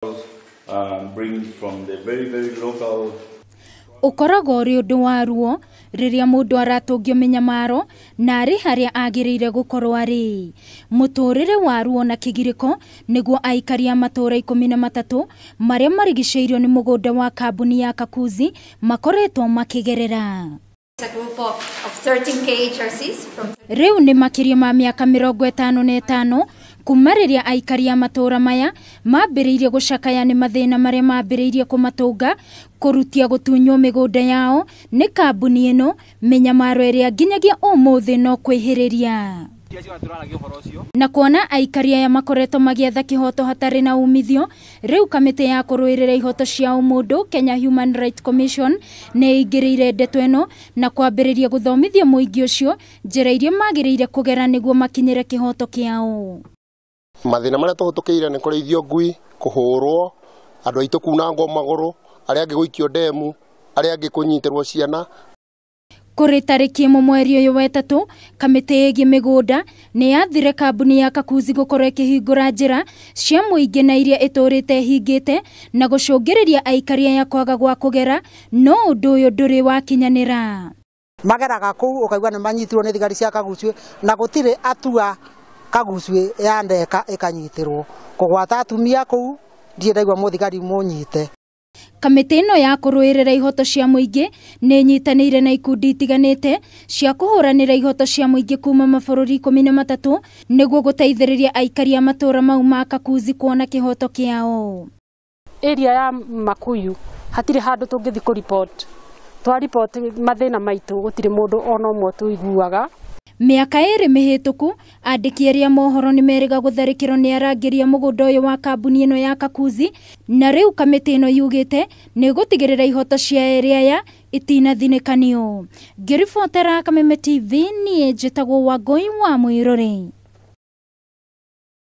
Bring from the very, very local. Ũkoragwo ũrĩ ũndũ wa ruo rĩrĩa mũndũ aratũngio mĩnyamaro na arĩ harĩa agĩrĩire gũkorwo arĩ. Mũtũrĩre wa ruo na kĩgirĩko nĩguo aikari a matũũra 13 marĩa marigicĩirio nĩ mũgũnda wa kambuni ya Kakuzi makoretwo makĩgerera. A group of 13 KHRCs from Rĩu nĩ makĩria ma mĩaka 55 kuma rĩrĩa aikari a matũũra maya mambĩrĩirie gũcakaya nĩ mathĩna marĩa mambĩrĩirie kũmatũnga kũrutia gũtunywo mĩgũnda yao nĩ kambuni ĩno, mĩnyamaro ĩrĩa nginyagia ũmũthĩ no kwĩhĩrĩria. Na kuona aikari aya makoretwo magĩetha kĩhoto hatarĩ na umithio, rĩu kamĩtĩ ya kũrũĩrĩra ihoto cia ũmũndũ Kenya Human Rights Commission nĩ ĩingĩrĩire ndeto ĩno na kwambĩrĩria gũthomithia mũingĩ ũcio njĩra iria magĩrĩire kũgera nĩguo makinyĩre kĩhoto kĩao. Mathĩna marĩa tũhĩtũkĩire nĩ kũrĩithio ngui, kũhũrwo, andũ aitũ kunangwo magũrũ, arĩa angĩ gũikio ndemu, arĩa angĩ kũnyitĩrwo ciana. Kũrĩ tarĩki 1 mweri ũyũ wa ĩtatũ, kamĩtĩ ĩgiĩ mĩgũnda nĩ yathire kambuni ya Kakuzi gũkorwo ĩkĩhingũra njĩra cia mũingĩ na iria ĩtũrĩte ĩhingĩte na gũcũngĩrĩria aikari aya kwaga gwa kũgera, no ũndũ ũyũ ndũrĩ wakinyanĩra. Mageraga kũu ũkaigua nĩ manyitirwo nĩ thigari cia Kagucĩ na gũtirĩ atua Kagucĩ ya ndeka ĩkanyitĩrwo kũgwata atumia kũu ndirĩ ndaigua mũthigari mũnyite. Kamĩtĩ ĩno ya kũrũĩrĩra ihoto cia mũingĩ nĩ ĩnyitanĩire na ikundi itiganĩte cia kũhũranĩra ihoto cia mũingĩ kuma mabũrũri 13 nĩguo gũteithĩrĩria aikari a matũũra mau ma Kakuzi kuona kĩhoto kĩao. Area ya Makuyu hatirĩ handũ tũngĩthiĩ kũ report, twa report mathĩna maitũ gũtirĩ mũndũ ona ũmwe tũiguaga. Mĩaka 2 mĩhĩtũku, andĩki erĩ a mohoro nĩ merĩga gũtharĩkĩrwo nĩ arangĩri a mũgũnda ũyũ wa kambuni ĩno ya Kakuzi, na rĩu kamĩtĩ ĩno yugĩte nĩ ĩgũtigĩrĩra ihoto cia erĩ aya itinathinĩkanio. Ngĩribotera Kameme TV, niĩ njĩtagwo Wangũi wa Mwĩrore.